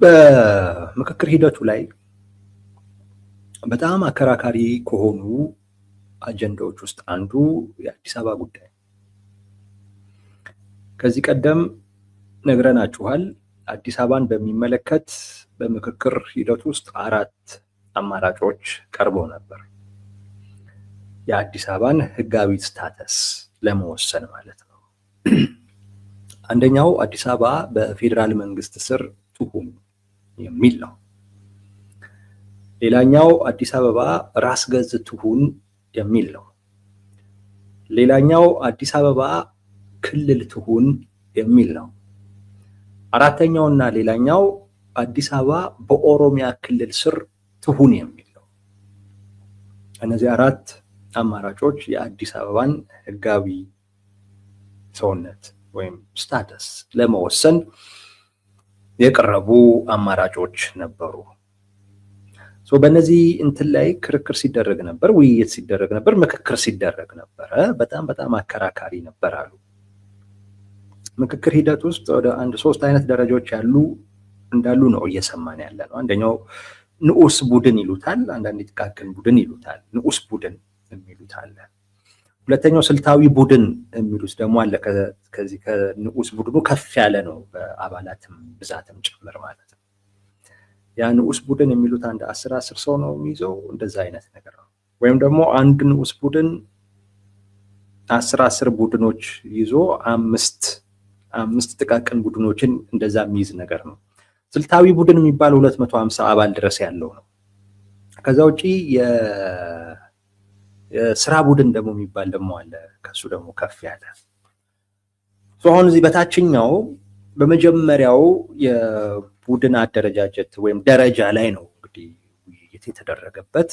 በምክክር ሂደቱ ላይ በጣም አከራካሪ ከሆኑ አጀንዳዎች ውስጥ አንዱ የአዲስ አበባ ጉዳይ። ከዚህ ቀደም ነግረናችኋል። አዲስ አበባን በሚመለከት በምክክር ሂደት ውስጥ አራት አማራጮች ቀርበው ነበር። የአዲስ አበባን ህጋዊ status ለመወሰን ማለት ነው። አንደኛው አዲስ አበባ በፌዴራል መንግስት ስር ትሁን የሚል ነው። ሌላኛው አዲስ አበባ ራስ ገዝ ትሁን የሚል ነው። ሌላኛው አዲስ አበባ ክልል ትሁን የሚል ነው። አራተኛውና ሌላኛው አዲስ አበባ በኦሮሚያ ክልል ስር ትሁን የሚል ነው። እነዚህ አራት አማራጮች የአዲስ አበባን ህጋዊ ሰውነት ወይም status ለመወሰን የቀረቡ አማራጮች ነበሩ። በእነዚህ እንትን ላይ ክርክር ሲደረግ ነበር፣ ውይይት ሲደረግ ነበር፣ ምክክር ሲደረግ ነበረ። በጣም በጣም አከራካሪ ነበር አሉ። ምክክር ሂደት ውስጥ ወደ አንድ ሶስት አይነት ደረጃዎች ያሉ እንዳሉ ነው እየሰማን ያለ ነው። አንደኛው ንዑስ ቡድን ይሉታል፣ አንዳንድ ጥቃቅን ቡድን ይሉታል። ንዑስ ቡድን የሚሉት አለ። ሁለተኛው ስልታዊ ቡድን የሚሉት ደግሞ አለ። ከዚህ ከንዑስ ቡድኑ ከፍ ያለ ነው፣ በአባላትም ብዛትም ጭምር ማለት ነው። ያ ንዑስ ቡድን የሚሉት አንድ 10 10 ሰው ነው የሚይዘው፣ እንደዛ አይነት ነገር ነው። ወይም ደግሞ አንድ ንዑስ ቡድን 10 10 ቡድኖች ይዞ አምስት አምስት ጥቃቅን ቡድኖችን እንደዛ የሚይዝ ነገር ነው። ስልታዊ ቡድን የሚባለው 250 አባል ድረስ ያለው ነው። ከዛ ውጪ የስራ ቡድን ደግሞ የሚባል ደግሞ አለ። ከሱ ደግሞ ከፍ ያለ። አሁን እዚህ በታችኛው በመጀመሪያው የቡድን አደረጃጀት ወይም ደረጃ ላይ ነው እንግዲህ ውይይት የተደረገበት።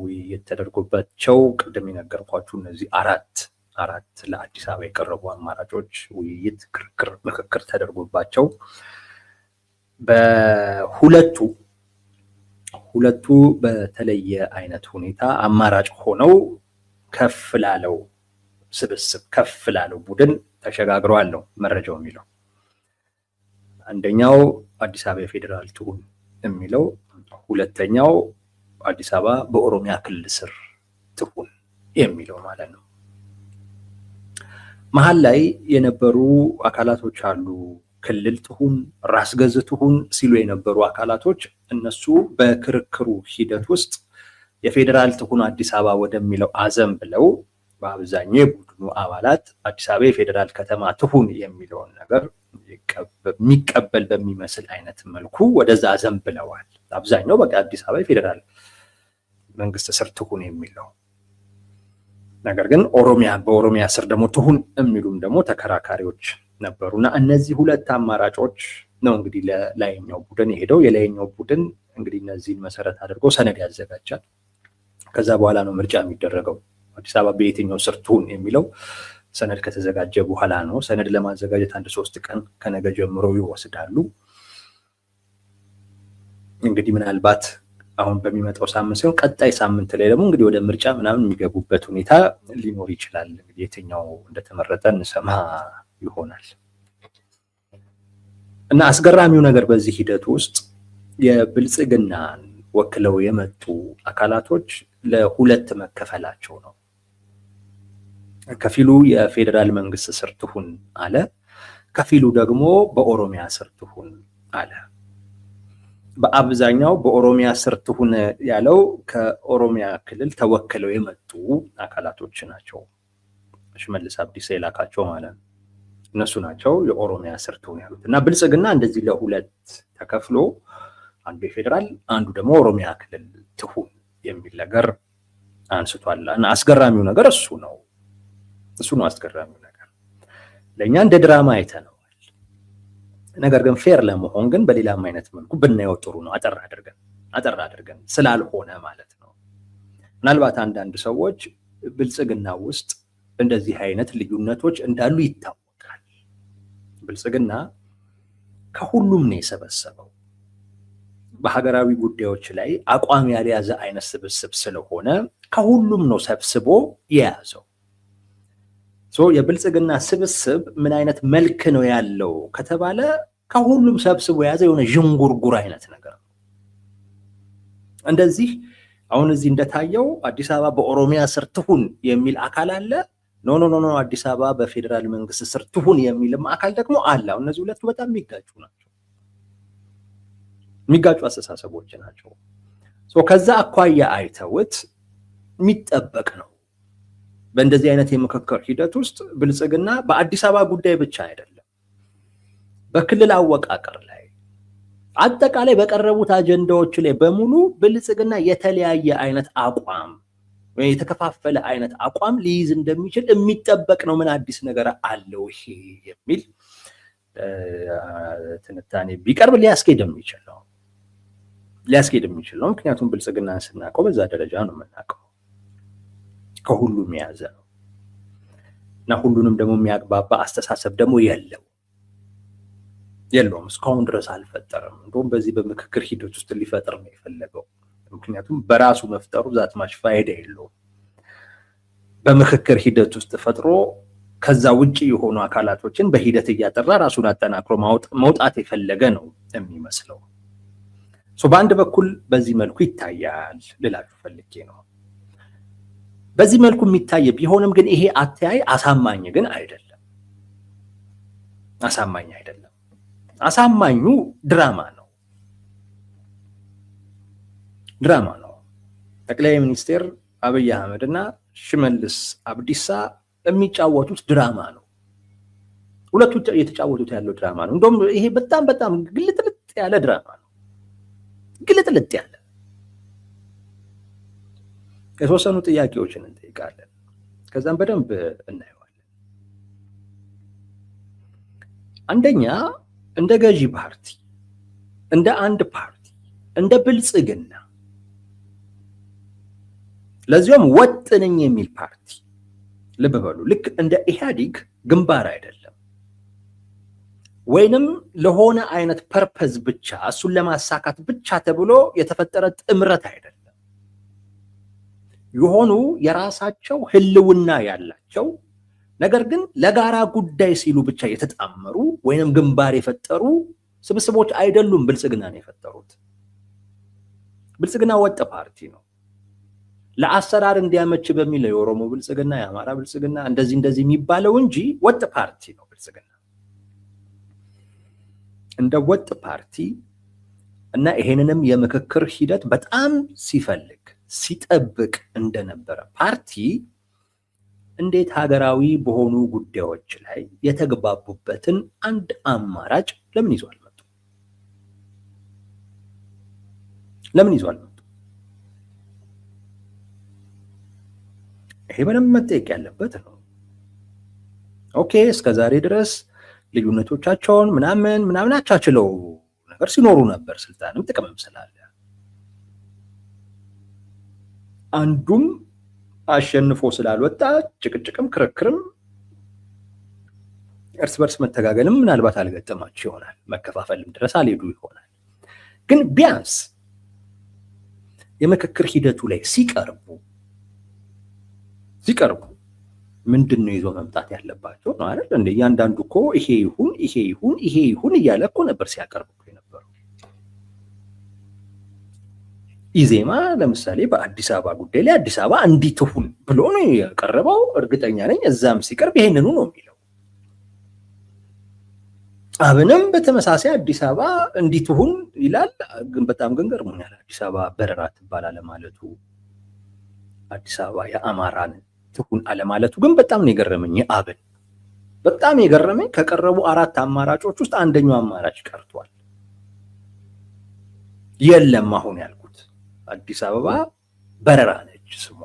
ውይይት ተደርጎባቸው ቅድም የነገርኳችሁ እነዚህ አራት አራት ለአዲስ አበባ የቀረቡ አማራጮች ውይይት፣ ክርክር፣ ምክክር ተደርጎባቸው በሁለቱ ሁለቱ በተለየ አይነት ሁኔታ አማራጭ ሆነው ከፍ ላለው ስብስብ፣ ከፍ ላለው ቡድን ተሸጋግረዋል ነው መረጃው የሚለው። አንደኛው አዲስ አበባ የፌዴራል ትሁን የሚለው፣ ሁለተኛው አዲስ አበባ በኦሮሚያ ክልል ስር ትሁን የሚለው ማለት ነው። መሀል ላይ የነበሩ አካላቶች አሉ። ክልል ትሁን፣ ራስ ገዝ ትሁን ሲሉ የነበሩ አካላቶች፣ እነሱ በክርክሩ ሂደት ውስጥ የፌዴራል ትሁን አዲስ አበባ ወደሚለው አዘን ብለው በአብዛኛው የቡድኑ አባላት አዲስ አበባ የፌዴራል ከተማ ትሁን የሚለውን ነገር የሚቀበል በሚመስል አይነት መልኩ ወደዛ አዘን ብለዋል። አብዛኛው በቃ አዲስ አበባ የፌዴራል መንግስት ስር ትሁን የሚለው፣ ነገር ግን ኦሮሚያ በኦሮሚያ ስር ደግሞ ትሁን የሚሉም ደግሞ ተከራካሪዎች ነበሩ። እና እነዚህ ሁለት አማራጮች ነው እንግዲህ ለላይኛው ቡድን የሄደው። የላይኛው ቡድን እንግዲህ እነዚህን መሰረት አድርጎ ሰነድ ያዘጋጃል። ከዛ በኋላ ነው ምርጫ የሚደረገው። አዲስ አበባ በየትኛው ስር ትሁን የሚለው ሰነድ ከተዘጋጀ በኋላ ነው። ሰነድ ለማዘጋጀት አንድ 3 ቀን ከነገ ጀምሮ ይወስዳሉ። እንግዲህ ምናልባት አሁን በሚመጣው ሳምንት ሲሆን ቀጣይ ሳምንት ላይ ደግሞ እንግዲህ ወደ ምርጫ ምናምን የሚገቡበት ሁኔታ ሊኖር ይችላል። እንግዲህ የትኛው እንደተመረጠ እንሰማ ይሆናል። እና አስገራሚው ነገር በዚህ ሂደት ውስጥ የብልጽግናን ወክለው የመጡ አካላቶች ለሁለት መከፈላቸው ነው። ከፊሉ የፌዴራል መንግስት ስር ትሁን አለ፣ ከፊሉ ደግሞ በኦሮሚያ ስር ትሁን አለ። በአብዛኛው በኦሮሚያ ስር ትሁን ያለው ከኦሮሚያ ክልል ተወክለው የመጡ አካላቶች ናቸው። ሽመልስ አብዲሳ የላካቸው ማለት ነው። እነሱ ናቸው የኦሮሚያ ስር ትሁን ያሉት። እና ብልጽግና እንደዚህ ለሁለት ተከፍሎ አንዱ የፌዴራል፣ አንዱ ደግሞ ኦሮሚያ ክልል ትሁን የሚል ነገር አንስቷል። እና አስገራሚው ነገር እሱ ነው። እሱ ነው አስገራሚው ነገር። ለእኛ እንደ ድራማ አይተነዋል። ነገር ግን fair ለመሆን ግን በሌላም አይነት መልኩ ብናየው ጥሩ ነው። አጠር አድርገን ስላልሆነ ማለት ነው። ምናልባት አንዳንድ ሰዎች ብልጽግና ውስጥ እንደዚህ አይነት ልዩነቶች እንዳሉ ይታወቃል። ብልጽግና ከሁሉም ነው የሰበሰበው። በሀገራዊ ጉዳዮች ላይ አቋም ያልያዘ አይነት ስብስብ ስለሆነ ከሁሉም ነው ሰብስቦ የያዘው። So የብልጽግና ስብስብ ምን አይነት መልክ ነው ያለው ከተባለ ከሁሉም ሰብስቦ የያዘ የሆነ ዥንጉርጉር አይነት ነገር ነው። እንደዚህ አሁን እዚህ እንደታየው አዲስ አበባ በኦሮሚያ ስር ትሁን የሚል አካል አለ። No, no, no, no፣ አዲስ አበባ በፌዴራል መንግስት ስር ትሁን የሚልም አካል ደግሞ አለ። አሁን እነዚህ ሁለቱ በጣም የሚጋጩ ናቸው፣ የሚጋጩ አስተሳሰቦች ናቸው። So ከዛ አኳያ አይተውት የሚጠበቅ ነው። በእንደዚህ አይነት የምክክር ሂደት ውስጥ ብልጽግና በአዲስ አበባ ጉዳይ ብቻ አይደለም፣ በክልል አወቃቀር ላይ፣ አጠቃላይ በቀረቡት አጀንዳዎች ላይ በሙሉ ብልጽግና የተለያየ አይነት አቋም ወይ የተከፋፈለ አይነት አቋም ሊይዝ እንደሚችል የሚጠበቅ ነው። ምን አዲስ ነገር አለው ይሄ የሚል ትንታኔ ቢቀርብ ሊያስኬድ የሚችል ነው። ምክንያቱም ብልጽግናን ስናውቀው በዛ ደረጃ ነው የምናውቀው። ከሁሉም የያዘ ነው እና ሁሉንም ደግሞ የሚያግባባ አስተሳሰብ ደግሞ የለውም። እስካሁን ድረስ አልፈጠረም። እንደውም በዚህ በምክክር ሂደት ውስጥ ሊፈጥር ነው የፈለገው። ምክንያቱም በራሱ መፍጠሩ that much ፋይዳ የለውም። በምክክር ሂደት ውስጥ ፈጥሮ ከዛ ውጭ የሆኑ አካላቶችን በሂደት እያጠራ ራሱን አጠናክሮ መውጣት የፈለገ ነው የሚመስለው። So በአንድ በኩል በዚህ መልኩ ይታያል ልላችሁ ፈልጌ ነው። በዚህ መልኩ የሚታይ ቢሆንም ግን ይሄ አተያይ አሳማኝ ግን አይደለም። አሳማኝ አይደለም። አሳማኙ ድራማ ነው፣ ድራማ ነው። ጠቅላይ ሚኒስትር አብይ አህመድ እና ሽመልስ አብዲሳ የሚጫወቱት ድራማ ነው። ሁለቱ እየተጫወቱት ያለው ድራማ ነው። እንደውም ይሄ በጣም በጣም ግልጥልጥ ያለ ድራማ ነው። ግልጥልጥ ያለ። የተወሰኑ ጥያቄዎችን እንጠይቃለን። ከዛም በደንብ እናየዋለን። አንደኛ፣ እንደ ገዢ ፓርቲ፣ እንደ አንድ ፓርቲ፣ እንደ ብልጽግና፣ ለዚያውም ወጥ ነኝ የሚል ፓርቲ፣ ልብ በሉ፣ ልክ እንደ ኢህአዲግ ግንባር አይደለም፣ ወይንም ለሆነ አይነት purpose ብቻ፣ እሱን ለማሳካት ብቻ ተብሎ የተፈጠረ ጥምረት አይደለም። የሆኑ የራሳቸው ህልውና ያላቸው ነገር ግን ለጋራ ጉዳይ ሲሉ ብቻ የተጣመሩ ወይንም ግንባር የፈጠሩ ስብስቦች አይደሉም። ብልጽግናን የፈጠሩት፣ ብልጽግና ወጥ ፓርቲ ነው። ለአሰራር እንዲያመች በሚል ነው የኦሮሞ ብልጽግና፣ የአማራ ብልጽግና እንደዚህ እንደዚህ የሚባለው እንጂ ወጥ ፓርቲ ነው ብልጽግና። እንደ ወጥ ፓርቲ እና ይሄንንም የምክክር ሂደት በጣም ሲፈልግ ሲጠብቅ እንደነበረ ፓርቲ እንዴት ሀገራዊ በሆኑ ጉዳዮች ላይ የተግባቡበትን አንድ አማራጭ ለምን ይዞ አልመጡ? ለምን ይዞ አልመጡ? ይሄ በደንብ መጠየቅ ያለበት ነው። Okay፣ እስከ ዛሬ ድረስ ልዩነቶቻቸውን ምናምን ምናምን አቻችለው ነገር ሲኖሩ ነበር፣ ስልጣንም ጥቅምም ስላለ፣ አንዱም አሸንፎ ስላልወጣ ጭቅጭቅም ክርክርም እርስ በርስ መተጋገልም ምናልባት አልገጠማቸው ይሆናል። መከፋፈልም ድረስ አልሄዱ ይሆናል። ግን ቢያንስ የምክክር ሂደቱ ላይ ሲቀርቡ ምንድን ነው ይዞ መምጣት ያለባቸው ነው አይደል? እንደ እያንዳንዱ እኮ ይሄ ይሁን፣ ይሄ ይሁን፣ ይሄ ይሁን እያለ እኮ ነበር ሲያቀርቡ የነበረው። ኢዜማ ለምሳሌ በአዲስ አበባ ጉዳይ ላይ አዲስ አበባ እንዲህ ትሁን ብሎ ነው የቀረበው። እርግጠኛ ነኝ እዛም ሲቀርብ ይሄንኑ ነው የሚለው። አብንም በተመሳሳይ አዲስ አበባ እንዲህ ትሁን ይላል። ግን በጣም ግን ገርሞኛል። አዲስ አበባ በረራ ትባል አለማለቱ፣ አዲስ አበባ የአማራን ትሁን አለማለቱ ግን በጣም ነው የገረመኝ። አብን በጣም የገረመኝ ከቀረቡ አራት አማራጮች ውስጥ አንደኛው አማራጭ ቀርቷል። የለም፣ አሁን ያልኩት አዲስ አበባ በረራ ነች፣ ስሟ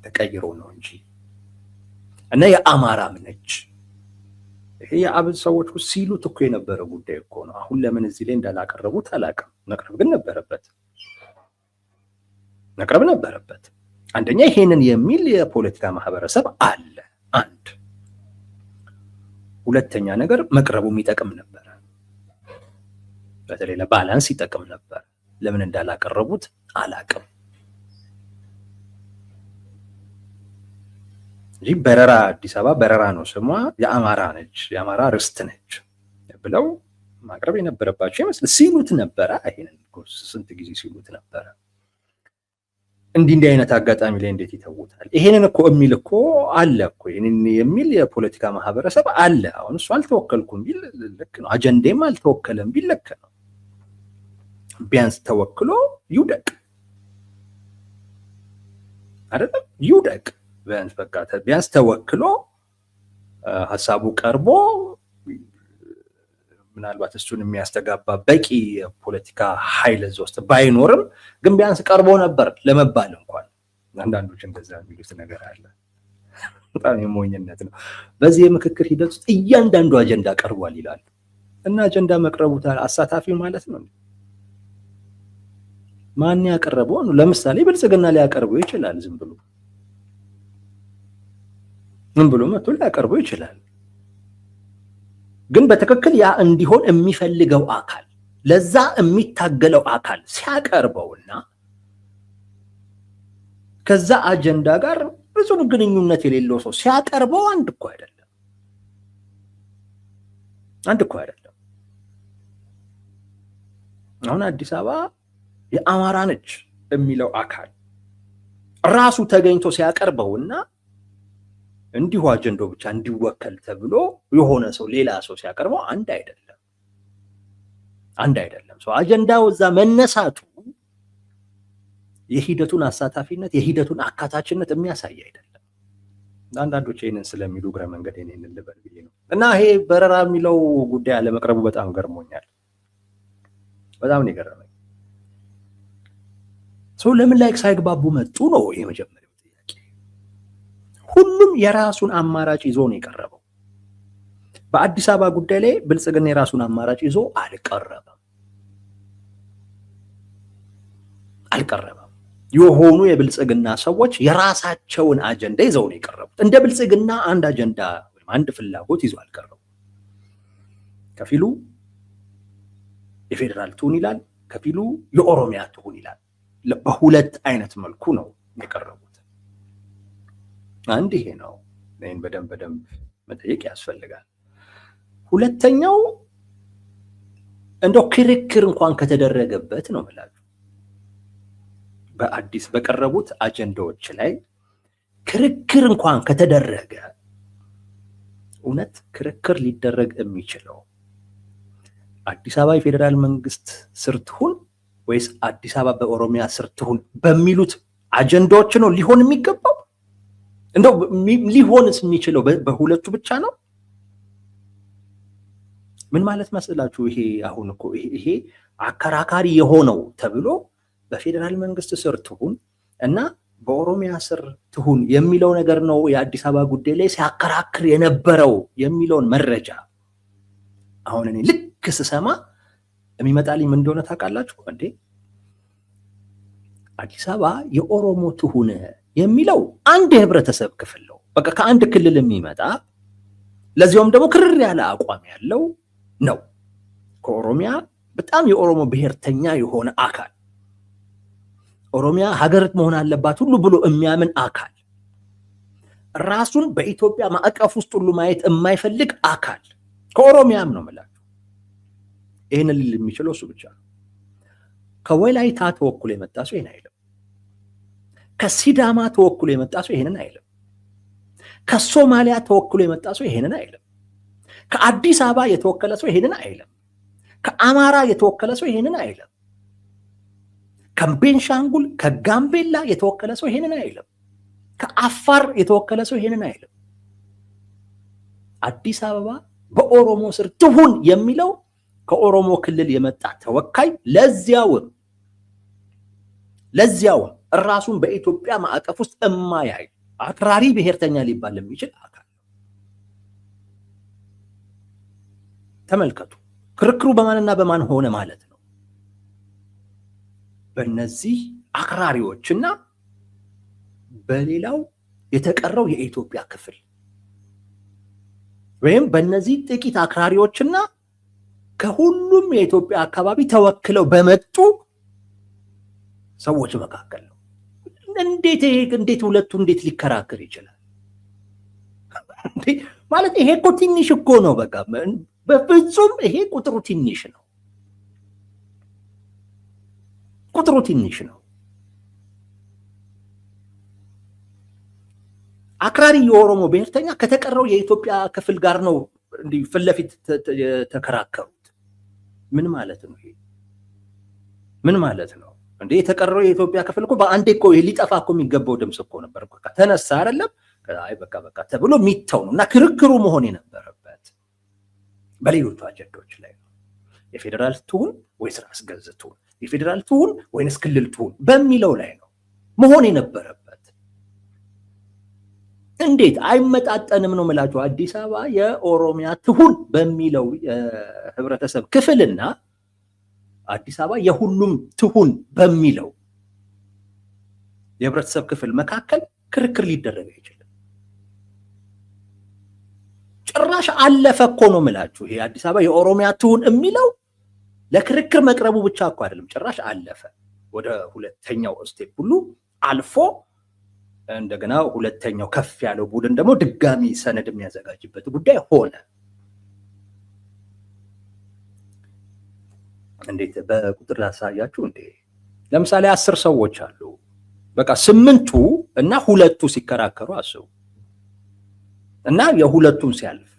ተቀይሮ ነው እንጂ እና የአማራም ነች። ይሄ የአብን ሰዎች ሲሉት እኮ የነበረ ጉዳይ እኮ ነው። አሁን ለምን እዚህ ላይ እንዳላቀረቡት አላውቅም። መቅረብ ግን ነበረበት፣ መቅረብ ነበረበት። አንደኛ ይሄንን የሚል የፖለቲካ ማህበረሰብ አለ። አንድ ሁለተኛ ነገር መቅረቡ የሚጠቅም ነበረ። በተለይ ለ balance ይጠቅም ነበር። ለምን እንዳላቀረቡት አላቅም። እንጂ በረራ፣ አዲስ አበባ በረራ ነው ስሟ፣ የአማራ ነች፣ የአማራ ርስት ነች። ብለው ማቅረብ የነበረባቸው ይመስል ሲሉት ነበረ። ይሄንን ስንት ጊዜ ሲሉት ነበረ። እንዲህ እንዲህ አይነት አጋጣሚ ላይ እንዴት ይተውታል? ይሄንን እኮ የሚል እኮ አለ እኮ፣ ይሄንን የሚል የፖለቲካ ማህበረሰብ አለ። አሁን እሱ አልተወከልኩም ቢል ልክ ነው። አጀንዴም አልተወከለም ቢል ልክ ነው። ቢያንስ ተወክሎ ይውደቅ አይደለም፣ ይውደቅ። ቢያንስ በቃ ቢያንስ ተወክሎ ሀሳቡ ቀርቦ ምናልባት እሱን የሚያስተጋባ በቂ የፖለቲካ ኃይል እዛ ውስጥ ባይኖርም ግን ቢያንስ ቀርቦ ነበር ለመባል እንኳን አንዳንዶች እንደዛ የሚሉት ነገር አለ። በጣም የሞኝነት ነው። በዚህ የምክክር ሂደት ውስጥ እያንዳንዱ አጀንዳ ቀርቧል ይላሉ እና አጀንዳ መቅረቡ አሳታፊ ማለት ነው። ማን ያቀረበው ነው? ለምሳሌ ብልጽግና ሊያቀርበው ይችላል። ዝም ብሎ መጥቶ ሊያቀርበው ይችላል። ግን በትክክል ያ እንዲሆን የሚፈልገው አካል፣ ለዛ የሚታገለው አካል ሲያቀርበውና ከዛ አጀንዳ ጋር ብዙም ግንኙነት የሌለው ሰው ሲያቀርበው አንድ እኮ አይደለም፣ አንድ እኮ አይደለም። አሁን አዲስ አበባ የአማራ ነች የሚለው አካል ራሱ ተገኝቶ ሲያቀርበውና እንዲሁ አጀንዳው ብቻ እንዲወከል ተብሎ የሆነ ሰው፣ ሌላ ሰው ሲያቀርበው አንድ አይደለም፣ አንድ አይደለም። So አጀንዳው እዛ መነሳቱ የሂደቱን አሳታፊነት፣ የሂደቱን አካታችነት የሚያሳይ አይደለም። አንዳንዶች ይህንን ስለሚሉ እግረ መንገድ ይህንን ልበል ብዬ ነው። እና ይሄ በረራ የሚለው ጉዳይ አለመቅረቡ በጣም ገርሞኛል። በጣም ነው የገረመኝ። So ለምን like ሳይግባቡ መጡ ነው የመጀመሪያው ጥያቄ። ሁሉም የራሱን አማራጭ ይዞ ነው የቀረበው። በአዲስ አበባ ጉዳይ ላይ ብልጽግና የራሱን አማራጭ ይዞ አልቀረበም አልቀረበም። የሆኑ የብልጽግና ሰዎች የራሳቸውን አጀንዳ ይዘው ነው የቀረቡት። እንደ ብልጽግና አንድ አጀንዳ ወይም አንድ ፍላጎት ይዞ አልቀረቡም። ከፊሉ የፌዴራል ትሁን ይላል፣ ከፊሉ የኦሮሚያ ትሁን ይላል። በሁለት አይነት መልኩ ነው የቀረቡት። አንድ ይሄ ነው። ይህን በደንብ በደንብ መጠየቅ ያስፈልጋል። ሁለተኛው እንደው ክርክር እንኳን ከተደረገበት ነው የምላችሁ፣ በአዲስ በቀረቡት አጀንዳዎች ላይ ክርክር እንኳን ከተደረገ እውነት ክርክር ሊደረግ የሚችለው አዲስ አበባ የፌዴራል መንግስት ስር ትሁን ወይስ አዲስ አበባ በኦሮሚያ ስር ትሁን በሚሉት አጀንዳዎች ነው ሊሆን የሚገባው? እንደው ሊሆንስ የሚችለው በሁለቱ ብቻ ነው? ምን ማለት መስላችሁ? ይሄ አሁን እኮ ይሄ አከራካሪ የሆነው ተብሎ በፌዴራል መንግስት ስር ትሁን እና በኦሮሚያ ስር ትሁን የሚለው ነገር ነው የአዲስ አበባ ጉዳይ ላይ ሲያከራክር የነበረው የሚለውን መረጃ አሁን እኔ ልክ ስሰማ የሚመጣልኝ ምን እንደሆነ ታውቃላችሁ እንዴ? አዲስ አበባ የኦሮሞ ትሁን የሚለው አንድ የህብረተሰብ ክፍል ነው። በቃ ከአንድ ክልል የሚመጣ፣ ለዚያውም ደግሞ ክርር ያለ አቋም ያለው ነው። ከኦሮሚያ በጣም የኦሮሞ ብሔርተኛ የሆነ አካል፣ ኦሮሚያ ሀገር መሆን አለባት ሁሉ ብሎ የሚያምን አካል፣ ራሱን በኢትዮጵያ ማዕቀፍ ውስጥ ሁሉ ማየት የማይፈልግ አካል ከኦሮሚያም ነው የምላችሁ። ይህንን ሊል የሚችለው እሱ ብቻ ነው። ከወላይታ ተወክሎ የመጣ ሰው ይህን አይልም። ከሲዳማ ተወክሎ የመጣ ሰው ይህንን አይልም። ከሶማሊያ ተወክሎ የመጣ ሰው ይሄንን አይልም። ከአዲስ አበባ የተወከለ ሰው ይሄንን አይልም። ከአማራ የተወከለ ሰው ይሄንን አይልም። ከቤንሻንጉል፣ ከጋምቤላ የተወከለ ሰው ይሄንን አይልም። ከአፋር የተወከለ ሰው ይሄንን አይልም። አዲስ አበባ በኦሮሞ ስር ትሁን የሚለው ከኦሮሞ ክልል የመጣ ተወካይ፣ ለዚያውም ራሱን በኢትዮጵያ ማዕቀፍ ውስጥ እማያይ አክራሪ ብሔርተኛ ሊባል የሚችል አካል። ተመልከቱ፣ ክርክሩ በማንና በማን ሆነ ማለት ነው? በእነዚህ አክራሪዎችና በሌላው የተቀረው የኢትዮጵያ ክፍል ወይም በእነዚህ ጥቂት አክራሪዎችና ከሁሉም የኢትዮጵያ አካባቢ ተወክለው በመጡ ሰዎች መካከል ነው። እንዴት እንዴት ሁለቱ እንዴት ሊከራከር ይችላል? ማለት ይሄ እኮ ትንሽ እኮ ነው። በቃ በፍጹም ይሄ ቁጥሩ ትንሽ ነው። ቁጥሩ ትንሽ ነው። አክራሪ የኦሮሞ ብሔርተኛ ከተቀረው የኢትዮጵያ ክፍል ጋር ነው እንዲህ ፊት ለፊት የተከራከሩት። ምን ማለት ነው ይሄ? ምን ማለት ነው እንዴ? የተቀረው የኢትዮጵያ ክፍል እኮ በአንዴ እኮ ሊጠፋ እኮ የሚገባው ድምፅ እኮ ነበር። ተነሳ አይደለም? አይ በቃ በቃ ተብሎ የሚተው ነው። እና ክርክሩ መሆን የነበረበት በሌሎቹ አጀንዳዎች ላይ ነው። የፌዴራል ትሁን ወይስ ራስ ገዝ ትሁን፣ የፌዴራል ትሁን ወይንስ ክልል ትሁን በሚለው ላይ ነው መሆን የነበረበት። እንዴት አይመጣጠንም ነው የምላችሁ። አዲስ አበባ የኦሮሚያ ትሁን በሚለው የህብረተሰብ ክፍልና አዲስ አበባ የሁሉም ትሁን በሚለው የህብረተሰብ ክፍል መካከል ክርክር ሊደረግ አይችልም። ጭራሽ አለፈ እኮ ነው የምላችሁ። ይሄ አዲስ አበባ የኦሮሚያ ትሁን የሚለው ለክርክር መቅረቡ ብቻ እኮ አይደለም፣ ጭራሽ አለፈ። ወደ ሁለተኛው step ሁሉ አልፎ እንደገና ሁለተኛው ከፍ ያለው ቡድን ደግሞ ድጋሚ ሰነድ የሚያዘጋጅበት ጉዳይ ሆነ። እንዴት በቁጥር ላሳያችሁ እንዴ? ለምሳሌ 10 ሰዎች አሉ። በቃ 8ቱ እና 2ቱ ሲከራከሩ አስቡ። እና የሁለቱም ሲያልፍ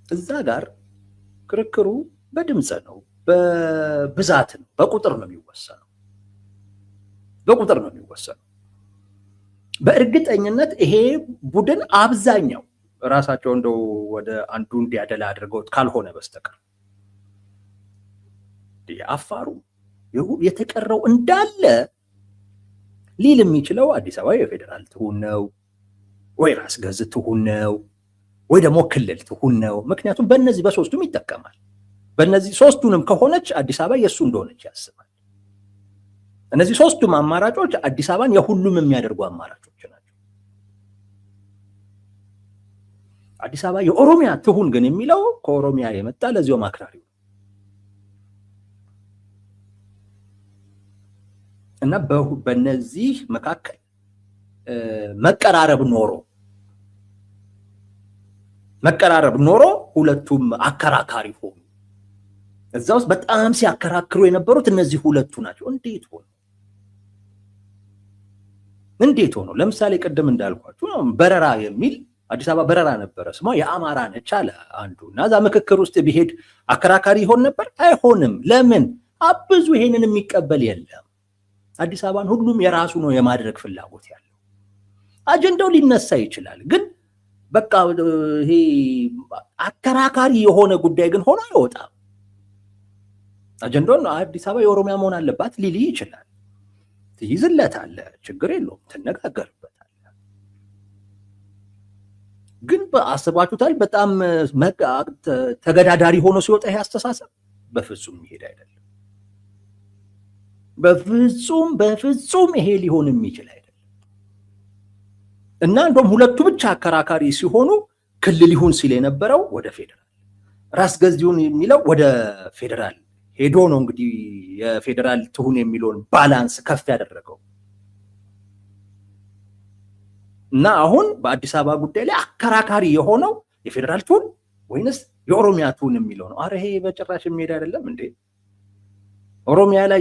እዛ ጋር ክርክሩ በድምጽ ነው፣ በብዛት ነው፣ በቁጥር ነው የሚወሰነው። በቁጥር ነው የሚወሰነው። በእርግጠኝነት ይሄ ቡድን አብዛኛው ራሳቸው እንደው ወደ አንዱ እንዲያደላ አድርገውት ካልሆነ በስተቀር የአፋሩ የተቀረው እንዳለ ሊል የሚችለው አዲስ አበባ የፌዴራል ትሁን ነው ወይ ራስ ገዝ ትሁን ነው ወይ ደግሞ ክልል ትሁን ነው። ምክንያቱም በእነዚህ በሶስቱም ይጠቀማል። በእነዚህ ሶስቱንም ከሆነች አዲስ አበባ የሱ እንደሆነች ያስባል። እነዚህ ሶስቱም አማራጮች አዲስ አበባን የሁሉም የሚያደርጉ አማራጮች ናቸው። አዲስ አበባ የኦሮሚያ ትሁን ግን የሚለው ከኦሮሚያ የመጣ ለዚያውም አክራሪው እና በነዚህ መካከል መቀራረብ ኖሮ ሁለቱም አከራካሪ ሆኑ። እዛ ውስጥ በጣም ሲያከራክሩ የነበሩት እነዚህ ሁለቱ ናቸው። እንዴት ሆኖ? እንዴት ሆኖ? ለምሳሌ ቅድም እንዳልኳችሁ በረራ የሚል አዲስ አበባ በረራ ነበረ ስሟ፣ የአማራ ነች አለ አንዱ። እና እዛ ምክክር ውስጥ ቢሄድ አከራካሪ ይሆን ነበር? አይሆንም። ለምን? አብዙ ይሄንን የሚቀበል የለም። አዲስ አበባን ሁሉም የራሱ ነው የማድረግ ፍላጎት ያለው። አጀንዳው ሊነሳ ይችላል፣ ግን በቃ ይሄ አከራካሪ የሆነ ጉዳይ ግን ሆኖ አይወጣም። አጀንዳውን አዲስ አበባ የኦሮሚያ መሆን አለባት ሊል ይችላል። ትይዝለታለህ፣ ችግር የለውም፣ ትነጋገርበታለህ። ግን አስባችሁታል? በጣም ተገዳዳሪ ሆኖ ሲወጣ ይሄ አስተሳሰብ በፍጹም የሚሄድ አይደለም። በፍጹም በፍጹም ይሄ ሊሆን የሚችል አይደለም። እና እንደውም ሁለቱ ብቻ አከራካሪ ሲሆኑ ክልል ይሁን ሲል የነበረው ወደ ፌዴራል፣ ራስ ገዝ ይሁን የሚለው ወደ ፌዴራል ሄዶ ነው እንግዲህ የፌዴራል ትሁን የሚለውን balance ከፍ ያደረገው። እና አሁን በአዲስ አበባ ጉዳይ ላይ አከራካሪ የሆነው የፌዴራል ትሁን ወይንስ የኦሮሚያ ትሁን የሚለው ነው። አረ ይሄ በጭራሽ የሚሄድ አይደለም እንዴ! ኦሮሚያ ላይ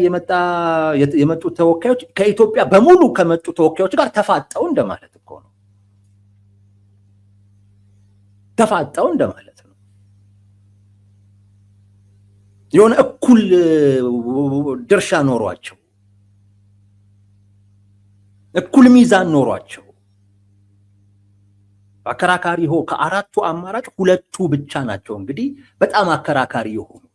የመጡ ተወካዮች ከኢትዮጵያ በሙሉ ከመጡ ተወካዮች ጋር ተፋጠው እንደማለት እኮ ነው። ተፋጠው እንደማለት ነው። የሆነ እኩል ድርሻ ኖሯቸው እኩል ሚዛን ኖሯቸው አከራካሪ ከአራቱ አማራጭ ሁለቱ ብቻ ናቸው እንግዲህ በጣም አከራካሪ የሆኑት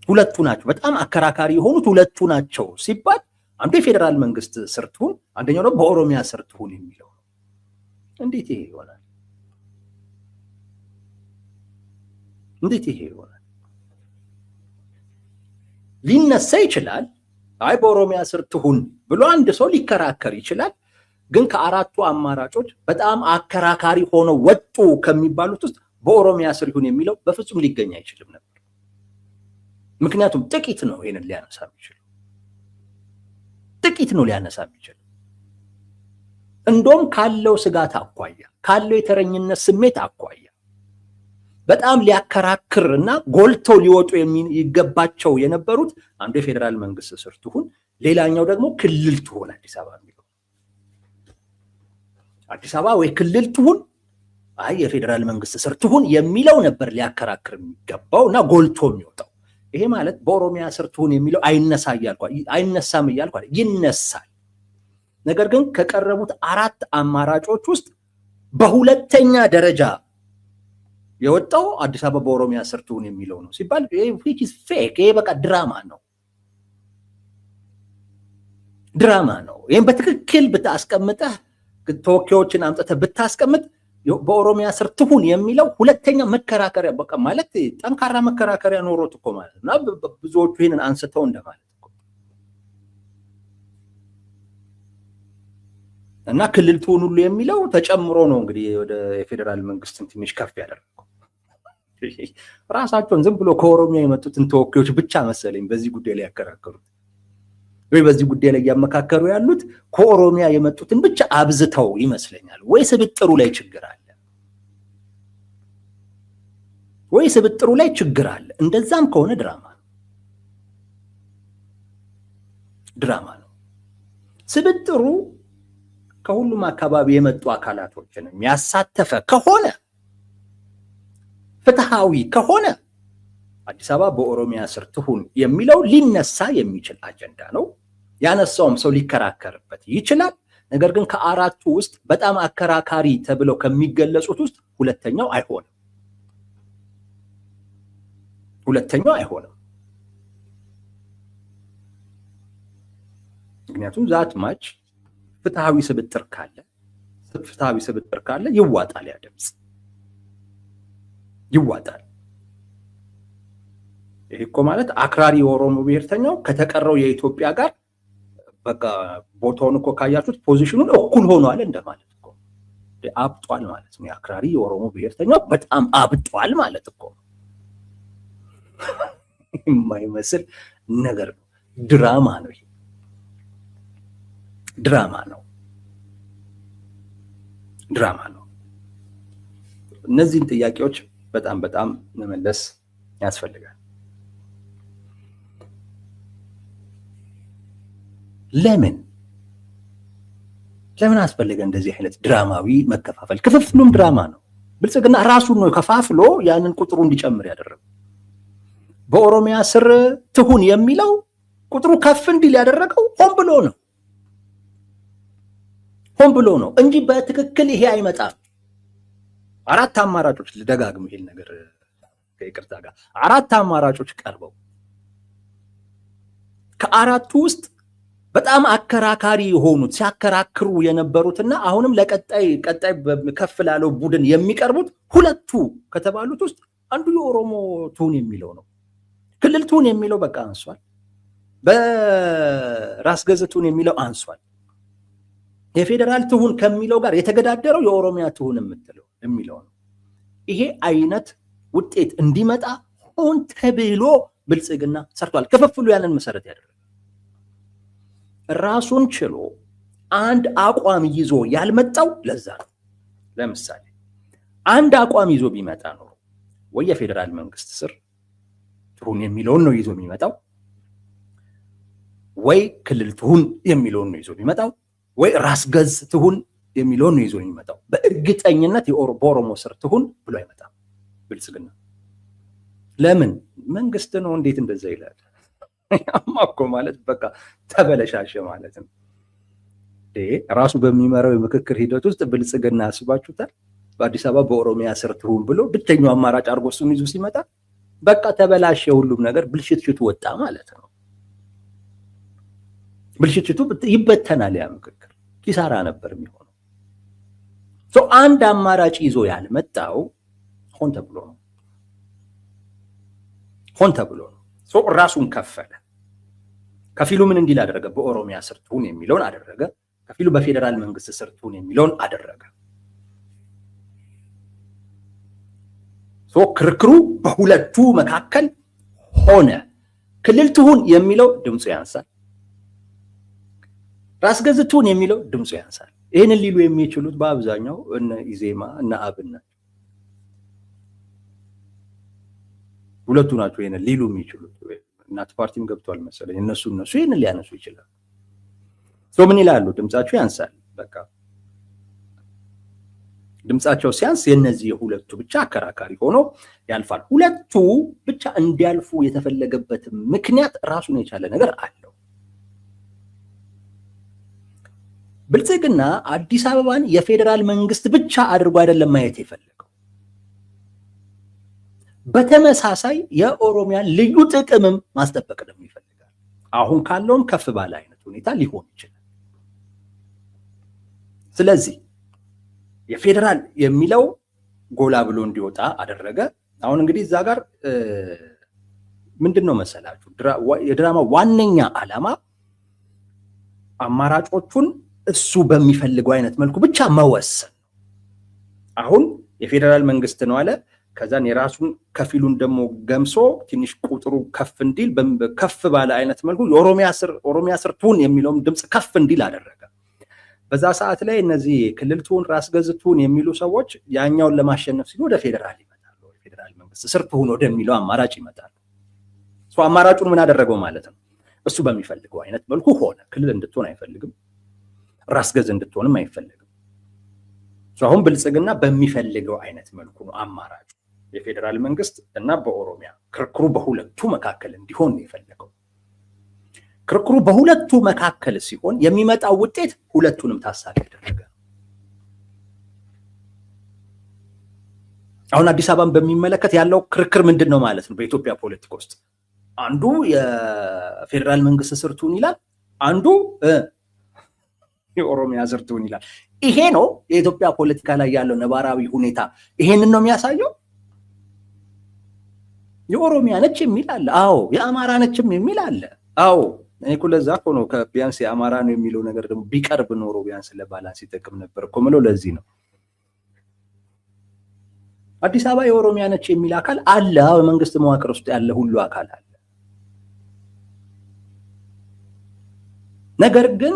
ሁለቱ ናቸው። በጣም አከራካሪ የሆኑት ሁለቱ ናቸው ሲባል አንዱ የፌዴራል መንግስት ስር ትሁን፣ አንደኛው ደግሞ በኦሮሚያ ስር ትሁን የሚለው ነው። እንዴት ይሄ ይሆናል? እንዴት ይሄ ይሆናል? ሊነሳ ይችላል። አይ በኦሮሚያ ስር ትሁን ብሎ አንድ ሰው ሊከራከር ይችላል። ግን ከአራቱ አማራጮች በጣም አከራካሪ ሆነው ወጡ ከሚባሉት ውስጥ በኦሮሚያ ስር ይሁን የሚለው በፍጹም ሊገኝ አይችልም ነበር። ምክንያቱም ጥቂት ነው ይሄንን ሊያነሳ የሚችለው፣ ጥቂት ነው ሊያነሳ የሚችለው። እንደውም ካለው ስጋት አኳያ፣ ካለው የተረኝነት ስሜት አኳያ በጣም ሊያከራክር እና ጎልተው ሊወጡ ይገባቸው የነበሩት አንዱ የፌዴራል መንግስት ስር ትሁን፣ ሌላኛው ደግሞ ክልል ትሁን አዲስ አበባ የሚለው። አዲስ አበባ ወይ ክልል ትሁን፣ አይ የፌዴራል መንግስት ስር ትሁን የሚለው ነበር ሊያከራክር የሚገባው እና ጎልቶ የሚወጣው። ይሄ ማለት በኦሮሚያ ስር ትሁን የሚለው አይነሳ እያልኩ አይነሳም እያልኩ ይነሳል። ነገር ግን ከቀረቡት አራት አማራጮች ውስጥ በሁለተኛ ደረጃ የወጣው አዲስ አበባ በኦሮሚያ ስር ትሁን የሚለው ነው ሲባል which is fake። ይሄ በቃ ድራማ ነው፣ ድራማ ነው። ይህም በትክክል ብታስቀምጠህ፣ ተወካዮችን አምጥተህ ብታስቀምጥ በኦሮሚያ ስር ትሁን የሚለው ሁለተኛ መከራከሪያ፣ በቃ ማለት ጠንካራ መከራከሪያ ኖሮት እኮ ማለት ነው። እና ብዙዎቹ ይህንን አንስተው እንደማለት እኮ። እና ክልል ትሁን ሁሉ የሚለው ተጨምሮ ነው እንግዲህ ወደ የፌዴራል መንግስትን ትንሽ ከፍ ያደረገው። ራሳቸውን ዝም ብሎ ከኦሮሚያ የመጡትን ተወካዮች ብቻ መሰለኝ በዚህ ጉዳይ ላይ ያከራከሩት ወይ በዚህ ጉዳይ ላይ እያመካከሩ ያሉት ከኦሮሚያ የመጡትን ብቻ አብዝተው ይመስለኛል። ወይ ስብጥሩ ላይ ችግር አለ፣ ወይ ስብጥሩ ላይ ችግር አለ። እንደዛም ከሆነ ድራማ ነው፣ ድራማ ነው። ስብጥሩ ከሁሉም አካባቢ የመጡ አካላቶችን ያሳተፈ ከሆነ፣ ፍትሃዊ ከሆነ አዲስ አበባ በኦሮሚያ ስር ትሁን የሚለው ሊነሳ የሚችል አጀንዳ ነው። ያነሳውም ሰው ሊከራከርበት ይችላል። ነገር ግን ከአራቱ ውስጥ በጣም አከራካሪ ተብለው ከሚገለጹት ውስጥ ሁለተኛው አይሆንም። ሁለተኛው አይሆንም። ምክንያቱም that much ፍትሃዊ ስብጥር ካለ ይዋጣል፣ ያ ድምፅ ይዋጣል። ይሄ እኮ ማለት አክራሪ የኦሮሞ ብሔርተኛው ከተቀረው የኢትዮጵያ ጋር በቃ ቦታውን እኮ ካያችሁት position ኑን እኩል ሆኗል እንደማለት እኮ፣ አብጧል ማለት ነው። የአክራሪ የኦሮሞ ብሔርተኛው በጣም አብጧል ማለት እኮ የማይመስል ነገር ነው። ድራማ ነው፣ ይሄ ድራማ ነው፣ ድራማ ነው። እነዚህን ጥያቄዎች በጣም በጣም መመለስ ያስፈልጋል። ለምን አስፈለገ እንደዚህ አይነት ድራማዊ መከፋፈል? ክፍፍሉም ድራማ ነው። ብልጽግና ራሱን ነው ከፋፍሎ ያንን ቁጥሩ እንዲጨምር ያደረገው። በኦሮሚያ ስር ትሁን የሚለው ቁጥሩ ከፍ እንዲል ያደረገው ሆን ብሎ ነው፣ ሆን ብሎ ነው እንጂ በትክክል ይሄ አይመጣም። አራት አማራጮች፣ ልደጋግም ይሄን ነገር ከይቅርታ ጋር፣ አራት አማራጮች ቀርበው ከአራቱ ውስጥ በጣም አከራካሪ የሆኑት፣ ሲያከራክሩ የነበሩትና አሁንም ለቀጣይ ቀጣይ ከፍ ላለው ቡድን የሚቀርቡት ሁለቱ ከተባሉት ውስጥ አንዱ የኦሮሞ ትሁን የሚለው ነው። ክልል ትሁን የሚለው በቃ አንሷል። በራስ ገዝ ትሁን የሚለው አንሷል። የፌዴራል ትሁን ከሚለው ጋር የተገዳደረው የኦሮሚያ ትሁን የምትለው የሚለው ነው። ይሄ አይነት ውጤት እንዲመጣ ሆን ተብሎ ብልጽግና ሰርቷል። ክፍፍሉ ያንን መሰረት ያደረገ፣ ራሱን ችሎ አንድ አቋም ይዞ ያልመጣው ለዛ ነው። ለምሳሌ አንድ አቋም ይዞ ቢመጣ ኖሮ ወይ የፌዴራል መንግስት ስር ትሁን የሚለውን ነው ይዞ የሚመጣው፣ ወይ ክልል ትሁን የሚለውን ነው ይዞ የሚመጣው፣ ወይ ራስ ገዝ ትሁን የሚለውን ነው ይዞ የሚመጣው። በእርግጠኝነት በኦሮሞ ስር ትሁን ብሎ አይመጣም ብልጽግና። ለምን? መንግስት ነው። እንዴት እንደዛ ይላል? ያማ እኮ ማለት በቃ ተበለሻሸ ማለት ነው። ራሱ በሚመራው የምክክር ሂደት ውስጥ ብልጽግና አስባችሁታል? በአዲስ አበባ በኦሮሚያ ስር ትሁን ብሎ ብቸኛው አማራጭ አድርጎ እሱን ይዞ ሲመጣ በቃ ተበላሸ፣ ሁሉም ነገር ብልሽትሽቱ ወጣ ማለት ነው። ብልሽትሽቱ ይበተናል። ያ ምክክር ኪሳራ ነበር የሚሆነው። አንድ አማራጭ ይዞ ያልመጣው ሆን ተብሎ ነው። ሆን ተብሎ ነው። ራሱን ከፈለ። ከፊሉ ምን እንዲል አደረገ? በኦሮሚያ ስር ትሁን የሚለውን አደረገ። ከፊሉ በፌዴራል መንግስት ስር ትሁን የሚለውን አደረገ። ክርክሩ በሁለቱ መካከል ሆነ። ክልል ትሁን የሚለው ድምፁ ያንሳል። ራስ ገዝ ትሁን የሚለው ድምፁ ያንሳል። ይህንን ሊሉ የሚችሉት በአብዛኛው እነ ኢዜማ እነ አብን ናቸው። ሁለቱ ናቸው ይህንን ሊሉ የሚችሉት። እናት ፓርቲም ገብቷል መሰለኝ። እነሱ ይህንን ሊያነሱ ይችላሉ። ምን ይላሉ? ድምጻቸው ያንሳል። በቃ ድምጻቸው ሲያንስ የነዚህ የሁለቱ ብቻ አከራካሪ ሆኖ ያልፋል። ሁለቱ ብቻ እንዲያልፉ የተፈለገበት ምክንያት ራሱን የቻለ ነገር አለው። ብልጽግና አዲስ አበባን የፌዴራል መንግስት ብቻ አድርጎ አይደለም ማየት የፈለገው። በተመሳሳይ የኦሮሚያን ልዩ ጥቅምም ማስጠበቅ ደግሞ ይፈልጋል። አሁን ካለውም ከፍ ባለ አይነት ሁኔታ ሊሆን ይችላል። ስለዚህ የፌዴራል የሚለው ጎላ ብሎ እንዲወጣ አደረገ። አሁን እንግዲህ እዛ ጋር ምንድን ነው መሰላችሁ የድራማ ዋነኛ ዓላማ አማራጮቹን እሱ በሚፈልገው አይነት መልኩ ብቻ መወሰን። አሁን የፌዴራል መንግስት ነው አለ። ከዛን የራሱን ከፊሉን ደግሞ ገምሶ ትንሽ ቁጥሩ ከፍ እንዲል ከፍ ባለ አይነት መልኩ የኦሮሚያ ስር ትሁን የሚለውም ድምፅ ከፍ እንዲል አደረገ። በዛ ሰዓት ላይ እነዚህ ክልል ትሁን ራስ ገዝ ትሁን የሚሉ ሰዎች ያኛውን ለማሸነፍ ሲሉ ወደ ፌዴራል ይመጣሉ። ፌዴራል መንግስት ስር ትሁን ወደሚለው አማራጭ ይመጣሉ። አማራጩን ምን አደረገው ማለት ነው? እሱ በሚፈልገው አይነት መልኩ ሆነ። ክልል እንድትሆን አይፈልግም፣ ራስ ገዝ እንድትሆንም አይፈልግም። አሁን ብልጽግና በሚፈልገው አይነት መልኩ ነው አማራጩ የፌዴራል መንግስት እና በኦሮሚያ ክርክሩ በሁለቱ መካከል እንዲሆን ነው የፈለገው። ክርክሩ በሁለቱ መካከል ሲሆን የሚመጣው ውጤት ሁለቱንም ታሳቢ ያደረገ። አሁን አዲስ አበባን በሚመለከት ያለው ክርክር ምንድን ነው ማለት ነው? በኢትዮጵያ ፖለቲካ ውስጥ አንዱ የፌዴራል መንግስት ስር ትሁን ይላል፣ አንዱ የኦሮሚያ ስር ትሁን ይላል። ይሄ ነው የኢትዮጵያ ፖለቲካ ላይ ያለው ነባራዊ ሁኔታ። ይሄንን ነው የሚያሳየው። የኦሮሚያ ነች የሚል አለ። አዎ፣ የአማራ ነችም የሚል አለ። አዎ፣ እኔ እኮ ለዛ እኮ ነው ቢያንስ የአማራ ነው የሚለው ነገር ደግሞ ቢቀርብ ኖሮ ቢያንስ ለ balance ይጠቅም ነበር እኮ የምለው ለዚህ ነው። አዲስ አበባ የኦሮሚያ ነች የሚል አካል አለ። በመንግስት መዋቅር ውስጥ ያለ ሁሉ አካል አለ። ነገር ግን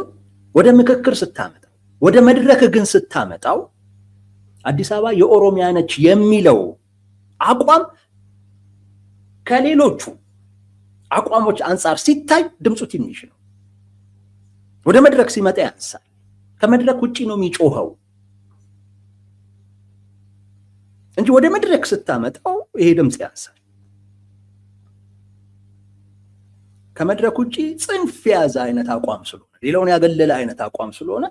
ወደ ምክክር ስታመጣው፣ ወደ መድረክ ግን ስታመጣው አዲስ አበባ የኦሮሚያ ነች የሚለው አቋም ከሌሎቹ አቋሞች አንጻር ሲታይ ድምፁ ትንሽ ነው። ወደ መድረክ ሲመጣ ያንሳል። ከመድረክ ውጪ ነው የሚጮኸው እንጂ ወደ መድረክ ስታመጣው ይሄ ድምፅ ያንሳል። ከመድረክ ውጪ ጽንፍ የያዘ አይነት አቋም ስለሆነ፣ ሌላውን ያገለለ አይነት አቋም ስለሆነ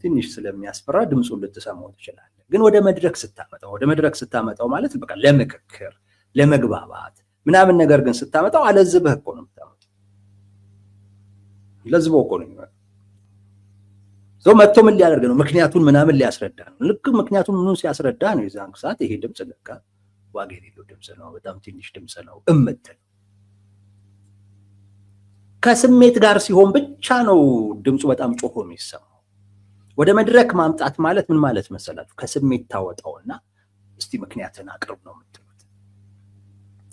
ትንሽ ስለሚያስፈራ ድምፁን ልትሰማው ትችላለህ። ግን ወደ መድረክ ስታመጣው ወደ መድረክ ስታመጣው ማለት በቃ ለምክክር ለመግባባት ምናምን ነገር ግን ስታመጣው አለዝበህ እኮ ነው የምታመጣው። ለዝበው እኮ ነው የሚመጣው። ሰው መጥቶ ምን ሊያደርግ ነው? ምክንያቱን ምናምን ሊያስረዳ ነው። ልክ ምክንያቱን ምኑን ሲያስረዳ ነው የዛን ሰዓት ይሄ ድምፅ ለካ ዋጋ የሌለው ድምፅ ነው፣ በጣም ትንሽ ድምፅ ነው እምትል። ከስሜት ጋር ሲሆን ብቻ ነው ድምፁ በጣም ጮሆ የሚሰማው። ወደ መድረክ ማምጣት ማለት ምን ማለት መሰላችሁ? ከስሜት ታወጣውና እስቲ ምክንያትን አቅርብ ነው የምትሉት።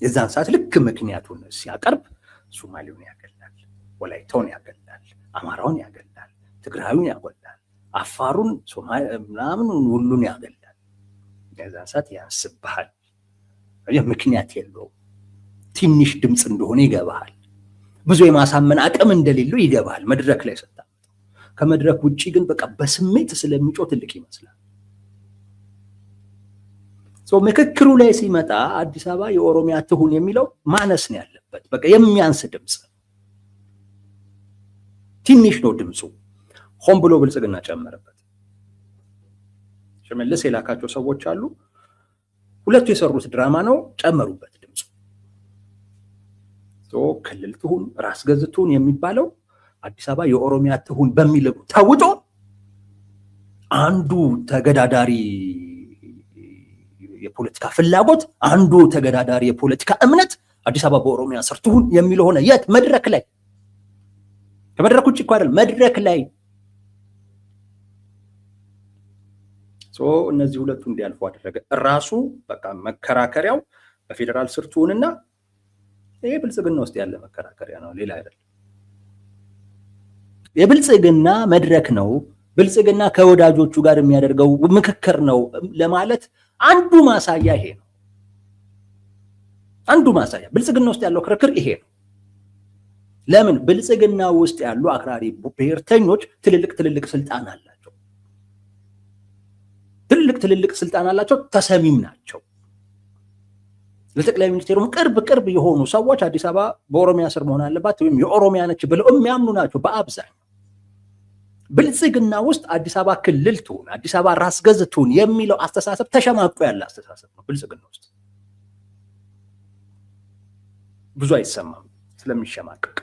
የዛን ሰዓት ልክ ምክንያቱን ሲያቀርብ ሶማሌውን ያገላል፣ ወላይታውን ያገላል፣ አማራውን ያገላል፣ ትግራዩን ያጎላል፣ አፋሩን ምናምን ሁሉን ያገላል። የዛን ሰዓት ያንስብሃል። ምክንያት የለውም። ትንሽ ድምፅ እንደሆነ ይገባሃል። ብዙ የማሳመን አቅም እንደሌለው ይገባሃል መድረክ ላይ ስታመጣው። ከመድረክ ውጭ ግን በቃ በስሜት ስለሚጮህ ትልቅ ይመስላል። ምክክሩ ላይ ሲመጣ አዲስ አበባ የኦሮሚያ ትሁን የሚለው ማነስ ነው ያለበት። በቃ የሚያንስ ድምፅ ትንሽ ነው ድምፁ። ሆን ብሎ ብልጽግና ጨመረበት። ሽመልስ የላካቸው ሰዎች አሉ። ሁለቱ የሰሩት ድራማ ነው፣ ጨመሩበት ድምፁ። ክልል ትሁን ራስ ገዝ ትሁን የሚባለው አዲስ አበባ የኦሮሚያ ትሁን በሚል ተውጦ አንዱ ተገዳዳሪ የፖለቲካ ፍላጎት፣ አንዱ ተገዳዳሪ የፖለቲካ እምነት አዲስ አበባ በኦሮሚያ ስር ትሁን የሚለው ሆነ። የት መድረክ ላይ፣ ከመድረክ ውጭ እኮ አይደለም፣ መድረክ ላይ። እነዚህ ሁለቱ እንዲያልፉ አደረገ። ራሱ በቃ መከራከሪያው በፌዴራል ስር ትሁንና ይሄ ብልጽግና ውስጥ ያለ መከራከሪያ ነው፣ ሌላ አይደለም። የብልጽግና መድረክ ነው ብልጽግና ከወዳጆቹ ጋር የሚያደርገው ምክክር ነው ለማለት አንዱ ማሳያ ይሄ ነው። አንዱ ማሳያ ብልጽግና ውስጥ ያለው ክርክር ይሄ ነው። ለምን? ብልጽግና ውስጥ ያሉ አክራሪ ብሔርተኞች ትልልቅ ትልልቅ ስልጣን አላቸው። ትልልቅ ትልልቅ ስልጣን አላቸው፣ ተሰሚም ናቸው። ለጠቅላይ ሚኒስቴሩም ቅርብ ቅርብ የሆኑ ሰዎች አዲስ አበባ በኦሮሚያ ስር መሆን አለባት ወይም የኦሮሚያ ነች ብለው የሚያምኑ ናቸው በአብዛኛው። ብልጽግና ውስጥ አዲስ አበባ ክልል ትሁን፣ አዲስ አበባ ራስ ገዝ ትሁን የሚለው አስተሳሰብ ተሸማቆ ያለ አስተሳሰብ ነው። ብልጽግና ውስጥ ብዙ አይሰማም ስለሚሸማቀቅ።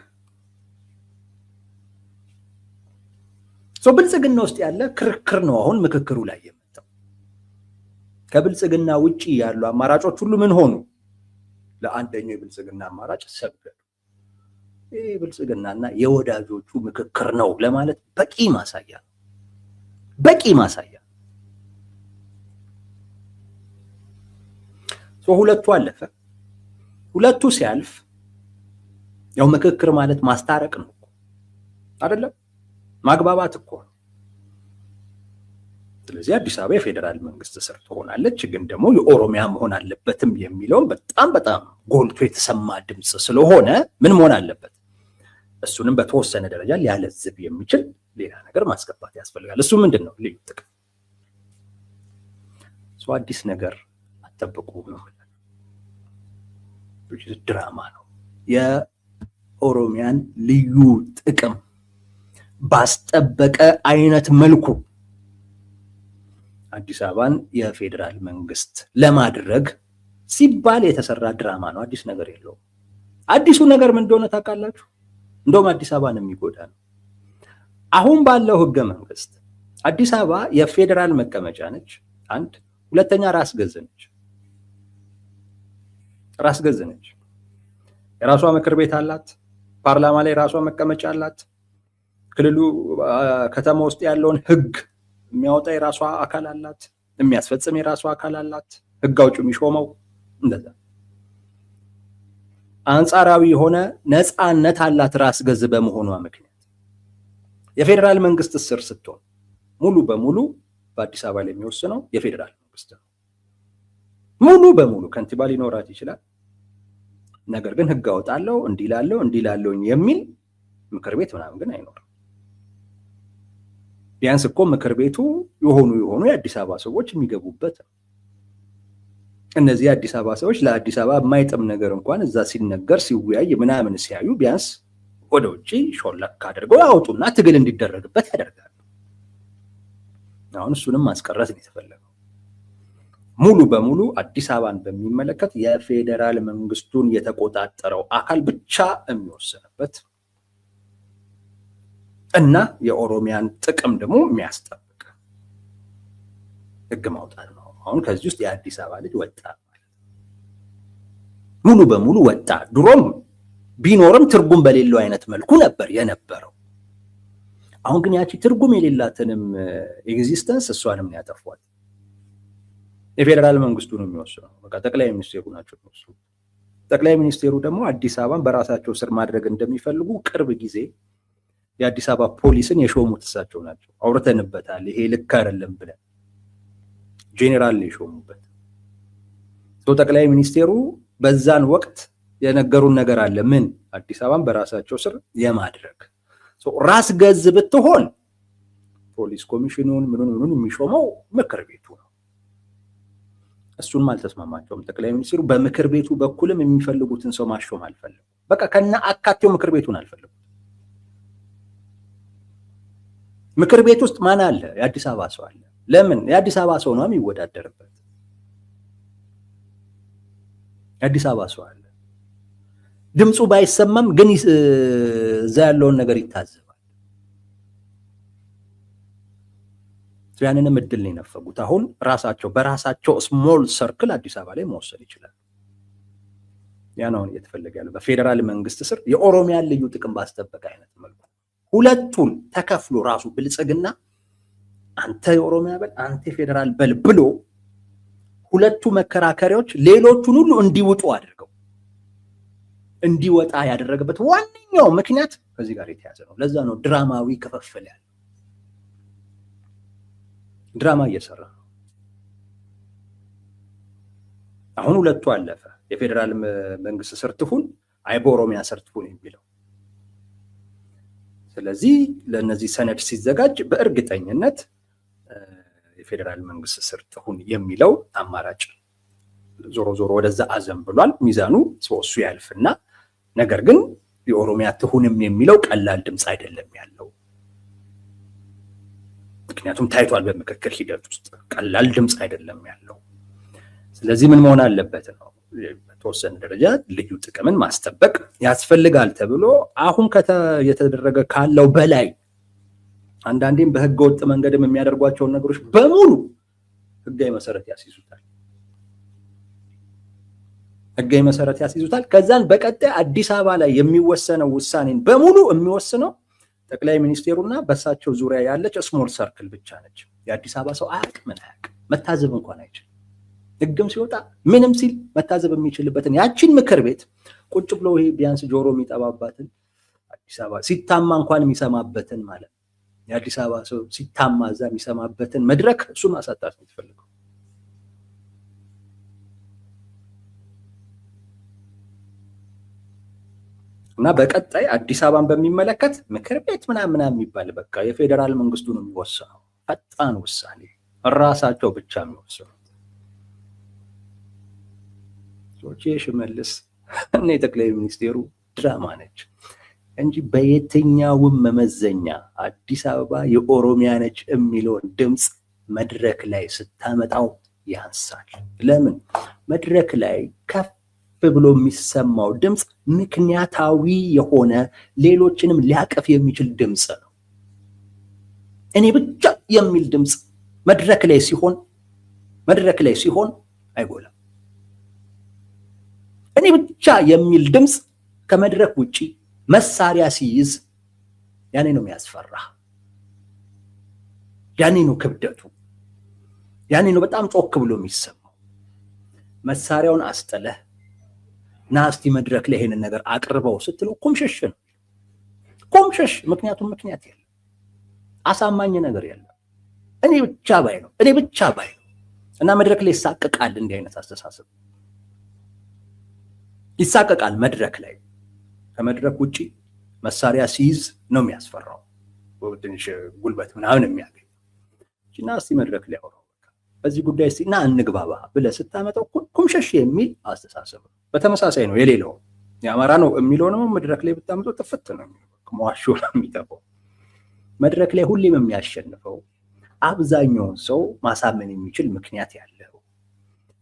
ብልጽግና ውስጥ ያለ ክርክር ነው አሁን ምክክሩ ላይ የመጣው። ከብልጽግና ውጪ ያሉ አማራጮች ሁሉ ምን ሆኑ? ለአንደኛው የብልጽግና አማራጭ ሰገዱ። ይህ ብልጽግናና የወዳጆቹ ምክክር ነው ለማለት በቂ ማሳያ ነው። በቂ ማሳያ። ሁለቱ አለፈ። ሁለቱ ሲያልፍ ያው ምክክር ማለት ማስታረቅ ነው አይደለም? ማግባባት እኮ ነው። ስለዚህ አዲስ አበባ የፌዴራል መንግስት ስር ትሆናለች፣ ግን ደግሞ የኦሮሚያ መሆን አለበትም የሚለውን በጣም በጣም ጎልቶ የተሰማ ድምፅ ስለሆነ ምን መሆን አለበት? እሱንም በተወሰነ ደረጃ ሊያለዝብ የሚችል ሌላ ነገር ማስገባት ያስፈልጋል። እሱ ምንድን ነው? ልዩ ጥቅም። አዲስ ነገር አጠብቁ ነው። ድራማ ነው። የኦሮሚያን ልዩ ጥቅም ባስጠበቀ አይነት መልኩ አዲስ አበባን የፌዴራል መንግስት ለማድረግ ሲባል የተሰራ ድራማ ነው። አዲስ ነገር የለውም። አዲሱ ነገር ምን እንደሆነ ታውቃላችሁ? እንደውም አዲስ አበባን የሚጎዳ ነው። አሁን ባለው ህገ መንግስት አዲስ አበባ የፌዴራል መቀመጫ ነች። አንድ ሁለተኛ፣ ራስ ገዝ ነች። ራስ ገዝ ነች። የራሷ ምክር ቤት አላት። ፓርላማ ላይ የራሷ መቀመጫ አላት። ክልሉ ከተማ ውስጥ ያለውን ህግ የሚያወጣ የራሷ አካል አላት። የሚያስፈጽም የራሷ አካል አላት። ህግ አውጪ የሚሾመው እንደዛ አንጻራዊ የሆነ ነፃነት አላት ራስ ገዝ በመሆኗ ምክንያት። የፌዴራል መንግስት ስር ስትሆን ሙሉ በሙሉ በአዲስ አበባ ላይ የሚወስነው የፌዴራል መንግስት ነው። ሙሉ በሙሉ ከንቲባ ሊኖራት ይችላል። ነገር ግን ህግ አወጣለሁ እንዲህ እላለሁ እንዲህ እላለሁ የሚል ምክር ቤት ምናምን ግን አይኖርም። ቢያንስ እኮ ምክር ቤቱ የሆኑ የሆኑ የአዲስ አበባ ሰዎች የሚገቡበት ነው። እነዚህ የአዲስ አበባ ሰዎች ለአዲስ አበባ የማይጥም ነገር እንኳን እዛ ሲነገር ሲወያይ ምናምን ሲያዩ ቢያንስ ወደ ውጭ ሾለክ አድርገው ያወጡና ትግል እንዲደረግበት ያደርጋሉ። አሁን እሱንም ማስቀረት ነው የተፈለገው። ሙሉ በሙሉ አዲስ አበባን በሚመለከት የፌዴራል መንግስቱን የተቆጣጠረው አካል ብቻ የሚወስንበት እና የኦሮሚያን ጥቅም ደግሞ የሚያስጠብቅ ህግ ማውጣት ነው። አሁን ከዚህ ውስጥ የአዲስ አበባ ልጅ ወጣ፣ ሙሉ በሙሉ ወጣ። ድሮም ቢኖርም ትርጉም በሌለው አይነት መልኩ ነበር የነበረው። አሁን ግን ያቺ ትርጉም የሌላትንም existence እሷንም ነው ያጠፏት። የፌዴራል መንግስቱ ነው የሚወስነው። በቃ ጠቅላይ ሚኒስቴሩ ናቸው የሚወስኑት። ጠቅላይ ሚኒስቴሩ ደግሞ አዲስ አበባን በራሳቸው ስር ማድረግ እንደሚፈልጉ ቅርብ ጊዜ የአዲስ አበባ ፖሊስን የሾሙት እሳቸው ናቸው። አውርተንበታል። ይሄ ልክ አይደለም ብለን ጄኔራል ነው የሾሙበት። ጠቅላይ ሚኒስቴሩ በዛን ወቅት የነገሩን ነገር አለ። ምን? አዲስ አበባን በራሳቸው ስር የማድረግ ራስ ገዝ ብትሆን ፖሊስ ኮሚሽኑን ምኑን ምኑን የሚሾመው ምክር ቤቱ ነው። እሱንም አልተስማማቸውም። ጠቅላይ ሚኒስትሩ በምክር ቤቱ በኩልም የሚፈልጉትን ሰው ማሾም አልፈለጉም። በቃ ከነ አካቴው ምክር ቤቱን አልፈለጉም። ምክር ቤት ውስጥ ማን አለ? የአዲስ አበባ ሰው አለ። ለምን? የአዲስ አበባ ሰው ነው የሚወዳደርበት። የአዲስ አበባ ሰው አለ። ድምፁ ባይሰማም ግን እዛ ያለውን ነገር ይታዘባል። ያንንም እድል ነው የነፈጉት። አሁን ራሳቸው በራሳቸው small circle አዲስ አበባ ላይ መወሰን ይችላል። ያን አሁን እየተፈለገ ያለው በፌዴራል መንግስት ስር የኦሮሚያን ልዩ ጥቅም ባስጠበቀ አይነት መልኩ ሁለቱን ተከፍሎ ራሱ ብልጽግና አንተ የኦሮሚያ በል አንተ የፌዴራል በል ብሎ ሁለቱ መከራከሪያዎች ሌሎቹን ሁሉ እንዲውጡ አድርገው እንዲወጣ ያደረገበት ዋነኛው ምክንያት ከዚህ ጋር የተያዘ ነው። ለዛ ነው ድራማዊ ክፍፍል ያለው። ድራማ እየሰራ ነው። አሁን ሁለቱ አለፈ። የፌዴራል መንግስት ስር ትሁን አይ በኦሮሚያ ስር ትሁን የሚለው። ስለዚህ ለእነዚህ ሰነድ ሲዘጋጅ በእርግጠኝነት የፌዴራል መንግስት ስር ትሁን የሚለው አማራጭ ዞሮ ዞሮ ወደዛ አዘንብሏል። ሚዛኑ እሱ ያልፍና ነገር ግን የኦሮሚያ ትሁንም የሚለው ቀላል ድምፅ አይደለም ያለው። ምክንያቱም ታይቷል በምክክር ሂደት ውስጥ ቀላል ድምፅ አይደለም ያለው። ስለዚህ ምን መሆን አለበት ነው፣ በተወሰነ ደረጃ ልዩ ጥቅምን ማስጠበቅ ያስፈልጋል ተብሎ አሁን የተደረገ ካለው በላይ አንዳንዴም በህገ ወጥ መንገድም የሚያደርጓቸውን ነገሮች በሙሉ ህጋዊ መሰረት ያስይዙታል። ህጋዊ መሰረት ያስይዙታል። ከዛን በቀጣይ አዲስ አበባ ላይ የሚወሰነው ውሳኔን በሙሉ የሚወስነው ጠቅላይ ሚኒስቴሩና በእሳቸው ዙሪያ ያለች small circle ብቻ ነች። የአዲስ አበባ ሰው አያውቅ፣ ምን አያውቅ፣ መታዘብ እንኳን አይችልም። ህግም ሲወጣ ምንም ሲል መታዘብ የሚችልበትን ያቺን ምክር ቤት ቁጭ ብሎ ይሄ ቢያንስ ጆሮ የሚጠባባትን አዲስ አበባ ሲታማ እንኳን የሚሰማበትን ማለት ነው። የአዲስ አበባ ሰው ሲታማ እዛ የሚሰማበትን መድረክ እሱን ማሳጣት ነው የተፈለገው። እና በቀጣይ አዲስ አበባን በሚመለከት ምክር ቤት ምናምን ምናምን የሚባል በቃ የፌዴራል መንግስቱ ነው የሚወስነው። ፈጣን ውሳኔ ራሳቸው ብቻ የሚወስኑት ሰዎች የሽመልስ እና የጠቅላይ ሚኒስቴሩ ድራማ ነች እንጂ በየትኛውም መመዘኛ አዲስ አበባ የኦሮሚያ ነች የሚለውን ድምፅ መድረክ ላይ ስታመጣው ያንሳል። ለምን? መድረክ ላይ ከፍ ብሎ የሚሰማው ድምፅ ምክንያታዊ የሆነ ሌሎችንም ሊያቅፍ የሚችል ድምፅ ነው። እኔ ብቻ የሚል ድምፅ መድረክ ላይ ሲሆን አይጎላም። እኔ ብቻ የሚል ድምፅ ከመድረክ ውጪ መሳሪያ ሲይዝ ያኔ ነው የሚያስፈራ። ያኔ ነው ክብደቱ። ያኔ ነው በጣም ጮክ ብሎ የሚሰማው። መሳሪያውን አስጥለህ ና እስቲ መድረክ ላይ ይሄንን ነገር አቅርበው ስትለው ኩምሽሽ ነው፣ ኩምሽሽ። ምክንያቱም ምክንያት የለም፣ አሳማኝ ነገር የለም። እኔ ብቻ ባይ ነው፣ እኔ ብቻ ባይ ነው። እና መድረክ ላይ ይሳቀቃል። እንዲህ አይነት አስተሳሰብ ይሳቀቃል መድረክ ላይ። ከመድረክ ውጪ መሳሪያ ሲይዝ ነው የሚያስፈራው፣ ትንሽ ጉልበት ምናምን የሚያገኝ እና እስቲ መድረክ ላይ አውራው በዚህ ጉዳይ እስቲ እና እንግባባ ብለህ ስታመጣው ኩምሸሽ የሚል አስተሳሰብ ነው። በተመሳሳይ ነው የሌላው የአማራ ነው የሚለው ነው። መድረክ ላይ ብታመጣው ጥፍት ነው የሚለው፣ መዋሾ ነው የሚጠፋው። መድረክ ላይ ሁሌም የሚያሸንፈው አብዛኛውን ሰው ማሳመን የሚችል ምክንያት ያለው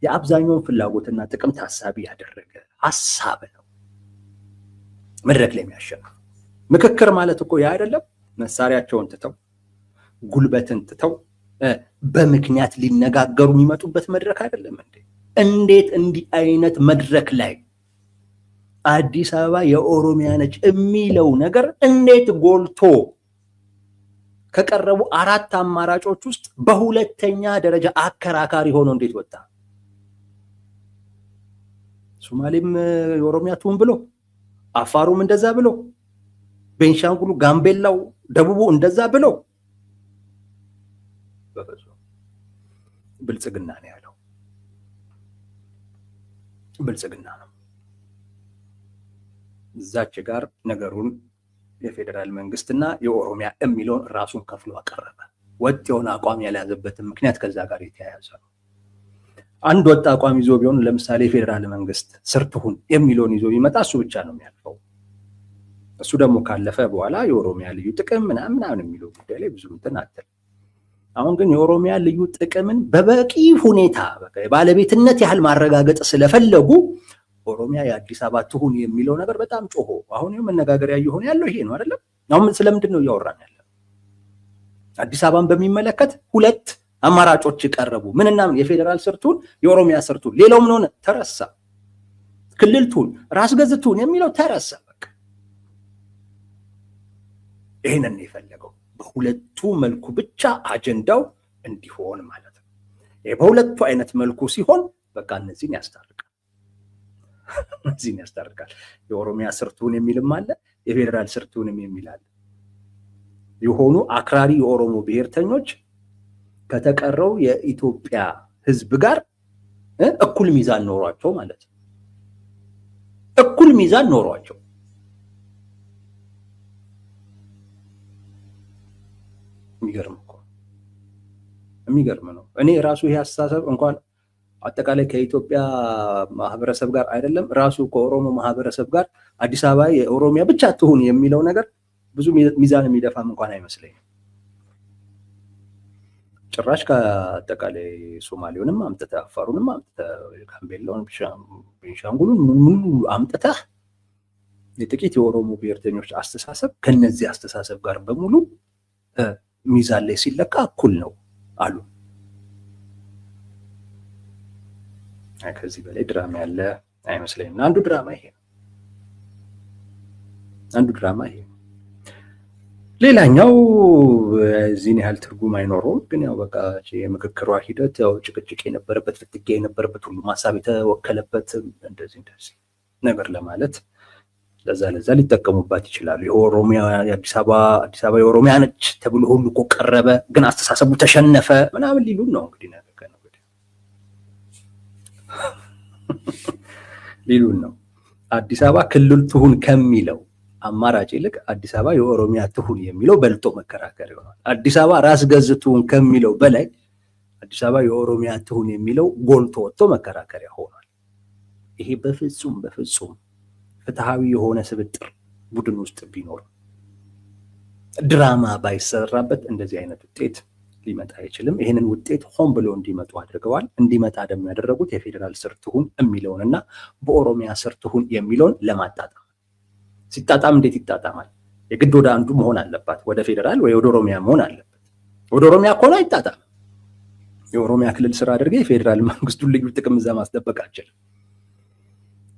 የአብዛኛውን ፍላጎትና ጥቅም ታሳቢ ያደረገ ሀሳብ ነው መድረክ ላይ የሚያሸንፈው። ምክክር ማለት እኮ ያ አይደለም። መሳሪያቸውን ትተው ጉልበትን ትተው በምክንያት ሊነጋገሩ የሚመጡበት መድረክ አይደለም እንዴ? እንዴት እንዲህ አይነት መድረክ ላይ አዲስ አበባ የኦሮሚያ ነች የሚለው ነገር እንዴት ጎልቶ ከቀረቡ አራት አማራጮች ውስጥ በሁለተኛ ደረጃ አከራካሪ ሆኖ እንዴት ወጣ? ሶማሌም የኦሮሚያ ትሁን ብሎ፣ አፋሩም እንደዛ ብሎ፣ ቤንሻንጉሉ፣ ጋምቤላው፣ ደቡቡ እንደዛ ብሎ፣ በፍጹም ብልጽግና ነው ያለው። ብልጽግና ነው። እዛች ጋር ነገሩን የፌዴራል መንግስትና የኦሮሚያ የሚለውን ራሱን ከፍሎ አቀረበ። ወጥ የሆነ አቋም ያልያዘበትን ምክንያት ከዛ ጋር የተያያዘ ነው። አንድ ወጥ አቋም ይዞ ቢሆን ለምሳሌ የፌዴራል መንግስት ስር ትሁን የሚለውን ይዞ ቢመጣ እሱ ብቻ ነው የሚያልፈው። እሱ ደግሞ ካለፈ በኋላ የኦሮሚያ ልዩ ጥቅም ምናምን ምናምን የሚለው ጉዳይ ላይ ብዙ እንትን አትልም። አሁን ግን የኦሮሚያ ልዩ ጥቅምን በበቂ ሁኔታ የባለቤትነት ያህል ማረጋገጥ ስለፈለጉ ኦሮሚያ የአዲስ አበባ ትሁን የሚለው ነገር በጣም ጮሆ አሁን መነጋገሪያ እየሆነ ያለው ይሄ ነው አይደለም? አሁን ስለምንድን ነው እያወራን ያለው? አዲስ አበባን በሚመለከት ሁለት አማራጮች ቀረቡ። ምንና ምን? የፌዴራል ስር ትሁን፣ የኦሮሚያ ስር ትሁን። ሌላው ምን ሆነ? ተረሳ። ክልል ትሁን፣ ራስ ገዝ ትሁን የሚለው ተረሳ። በቃ ይሄንን ነው የፈለገው። በሁለቱ መልኩ ብቻ አጀንዳው እንዲሆን ማለት ነው። ይሄ በሁለቱ አይነት መልኩ ሲሆን በቃ እነዚህን ያስታርቃል። እነዚህን ያስታርቃል። የኦሮሚያ ስር ትሁን የሚልም አለ፣ የፌዴራል ስር ትሁንም የሚል አለ። የሆኑ አክራሪ የኦሮሞ ብሔርተኞች ከተቀረው የኢትዮጵያ ሕዝብ ጋር እኩል ሚዛን ኖሯቸው ማለት ነው። እኩል ሚዛን ኖሯቸው የሚገርም እኮ የሚገርም ነው። እኔ ራሱ ይሄ አስተሳሰብ እንኳን አጠቃላይ ከኢትዮጵያ ማህበረሰብ ጋር አይደለም ራሱ ከኦሮሞ ማህበረሰብ ጋር አዲስ አበባ የኦሮሚያ ብቻ ትሁን የሚለው ነገር ብዙ ሚዛን የሚደፋም እንኳን አይመስለኝም። ጭራሽ ከአጠቃላይ ሶማሌውንም አምጥተህ፣ አፋሩንም አምጥተህ፣ ጋምቤላውን፣ ቤንሻንጉሉን ሙሉ አምጥተህ የጥቂት የኦሮሞ ብሔርተኞች አስተሳሰብ ከነዚህ አስተሳሰብ ጋር በሙሉ ሚዛን ላይ ሲለካ እኩል ነው አሉ። ከዚህ በላይ ድራማ ያለ አይመስለኝም። አንዱ ድራማ ይሄ ነው። አንዱ ድራማ ይሄ ነው። ሌላኛው እዚህን ያህል ትርጉም አይኖረውም፣ ግን ያው በቃ የምክክሯ ሂደት ያው ጭቅጭቅ የነበረበት፣ ፍትጊያ የነበረበት፣ ሁሉም ሀሳብ የተወከለበት እንደዚህ እንደዚህ ነገር ለማለት ለዛ ለዛ ሊጠቀሙባት ይችላሉ። የኦሮሚያ የአዲስ አበባ አዲስ አበባ የኦሮሚያ ነች ተብሎ ሁሉ እኮ ቀረበ፣ ግን አስተሳሰቡ ተሸነፈ ምናምን ሊሉን ነው እንግዲህ ሊሉን ነው። አዲስ አበባ ክልል ትሁን ከሚለው አማራጭ ይልቅ አዲስ አበባ የኦሮሚያ ትሁን የሚለው በልጦ መከራከር ይሆናል። አዲስ አበባ ራስ ገዝ ትሁን ከሚለው በላይ አዲስ አበባ የኦሮሚያ ትሁን የሚለው ጎልቶ ወጥቶ መከራከሪያ ሆኗል። ይሄ በፍጹም በፍጹም ፍትሃዊ የሆነ ስብጥር ቡድን ውስጥ ቢኖር፣ ድራማ ባይሰራበት እንደዚህ አይነት ውጤት ሊመጣ አይችልም። ይህንን ውጤት ሆን ብሎ እንዲመጡ አድርገዋል። እንዲመጣ ደግሞ ያደረጉት የፌዴራል ስር ትሁን የሚለውን እና በኦሮሚያ ስር ትሁን የሚለውን ለማጣጣም። ሲጣጣም እንዴት ይጣጣማል? የግድ ወደ አንዱ መሆን አለባት። ወደ ፌዴራል ወይ ወደ ኦሮሚያ መሆን አለበት። ወደ ኦሮሚያ ከሆነ አይጣጣም። የኦሮሚያ ክልል ስራ አድርገህ የፌዴራል መንግስቱን ልዩ ጥቅም እዛ ማስጠበቅ አችልም።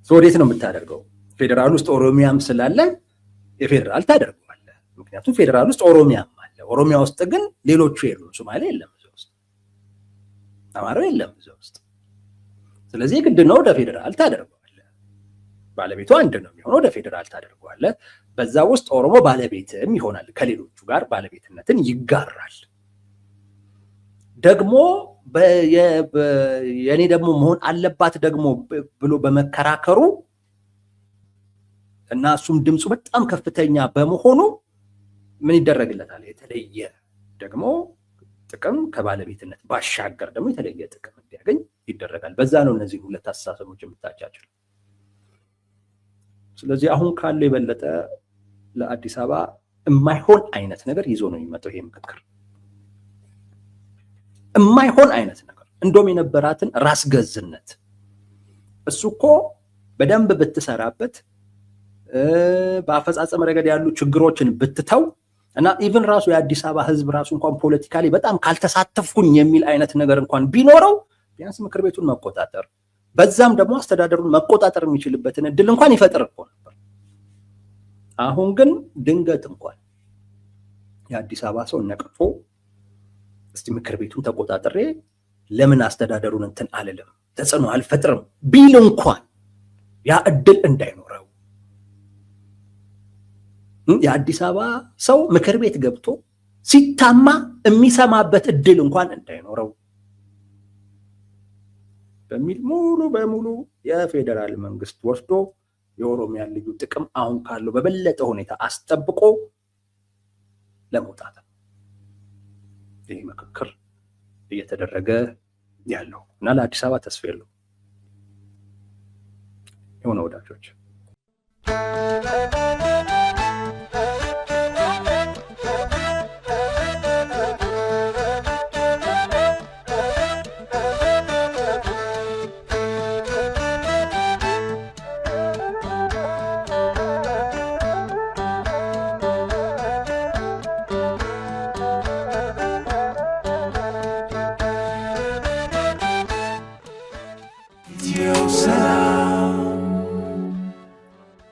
ወዴት ነው የምታደርገው? ፌዴራል ውስጥ ኦሮሚያም ስላለ የፌዴራል ታደርገዋለህ። ምክንያቱም ፌዴራል ውስጥ ኦሮሚያም አለ። ኦሮሚያ ውስጥ ግን ሌሎቹ የሉም። ሶማሌ የለም እዛ ውስጥ፣ አማራው የለም እዛ ውስጥ። ስለዚህ ግድ ነው ወደ ፌዴራል ታደርገዋለህ። ባለቤቱ አንድ ነው የሚሆነው፣ ወደ ፌዴራል ታደርገዋለህ። በዛ ውስጥ ኦሮሞ ባለቤትም ይሆናል፣ ከሌሎቹ ጋር ባለቤትነትን ይጋራል። ደግሞ የኔ ደግሞ መሆን አለባት ደግሞ ብሎ በመከራከሩ እና እሱም ድምፁ በጣም ከፍተኛ በመሆኑ ምን ይደረግለታል? የተለየ ደግሞ ጥቅም፣ ከባለቤትነት ባሻገር ደግሞ የተለየ ጥቅም እንዲያገኝ ይደረጋል። በዛ ነው እነዚህ ሁለት አስተሳሰቦች የምታቻችለው። ስለዚህ አሁን ካለው የበለጠ ለአዲስ አበባ የማይሆን አይነት ነገር ይዞ ነው የሚመጣው ይሄ ምክክር። የማይሆን አይነት ነገር፣ እንደውም የነበራትን ራስ ገዝነት እሱ እኮ በደንብ ብትሰራበት፣ በአፈጻጸም ረገድ ያሉ ችግሮችን ብትተው እና even ራሱ የአዲስ አበባ ሕዝብ ራሱ እንኳን politically በጣም ካልተሳተፍኩኝ የሚል አይነት ነገር እንኳን ቢኖረው ቢያንስ ምክር ቤቱን መቆጣጠር፣ በዛም ደግሞ አስተዳደሩን መቆጣጠር የሚችልበትን እድል እንኳን ይፈጥር እኮ ነበር። አሁን ግን ድንገት እንኳን የአዲስ አበባ ሰው ነቅቶ እስቲ ምክር ቤቱን ተቆጣጥሬ ለምን አስተዳደሩን እንትን አልልም፣ ተጽዕኖ አልፈጥርም ቢል እንኳን ያ እድል እንዳይኖረው፣ የአዲስ አበባ ሰው ምክር ቤት ገብቶ ሲታማ የሚሰማበት እድል እንኳን እንዳይኖረው በሚል ሙሉ በሙሉ የፌዴራል መንግስት ወስዶ የኦሮሚያን ልዩ ጥቅም አሁን ካለው በበለጠ ሁኔታ አስጠብቆ ለመውጣት ነው ይህ ምክክር እየተደረገ ያለው እና ለአዲስ አበባ ተስፋ የለው የሆነ ወዳጆች።